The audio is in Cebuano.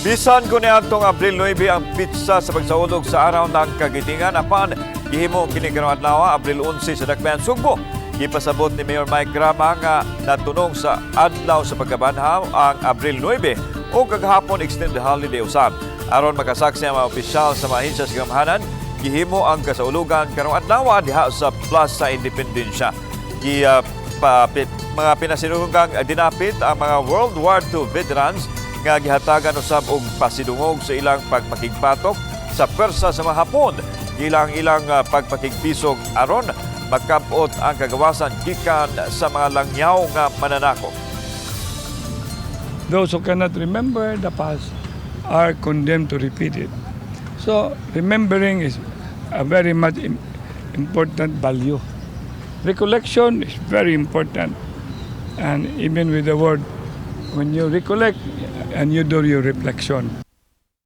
Bisan kung niadtong Abril 9 ang petsa sa pagsaulog sa Araw ng Kagitingan, apan gihimo kini karong adlaw, Abril 11, sa Dakbayan Sugbo. Gipasabot ni Mayor Mike Rama nga natunong sa adlaw sa pagkabanhaw ang Abril 9 o kagahapon extended holiday usab. Aron makasaksi ang mga opisyal sa mga ahensya sa gamhanan, gihimo ang kasaulugan karong adlaw diha sa Plaza Independencia. Gi pa, mga pinasinunggang dinapit ang mga World War II veterans nga gihatagan usab og pasidungog sa ilang pagpakigpatok sa pwersa sa mga Hapon gilang ilang pagpakigpisog aron makabot ang kagawasan gikan sa mga langyaw nga mananakop. Those who cannot remember the past are condemned to repeat it. So, remembering is a very much important value. Recollection is very important. And even with the word, when you recollect and you do your reflection.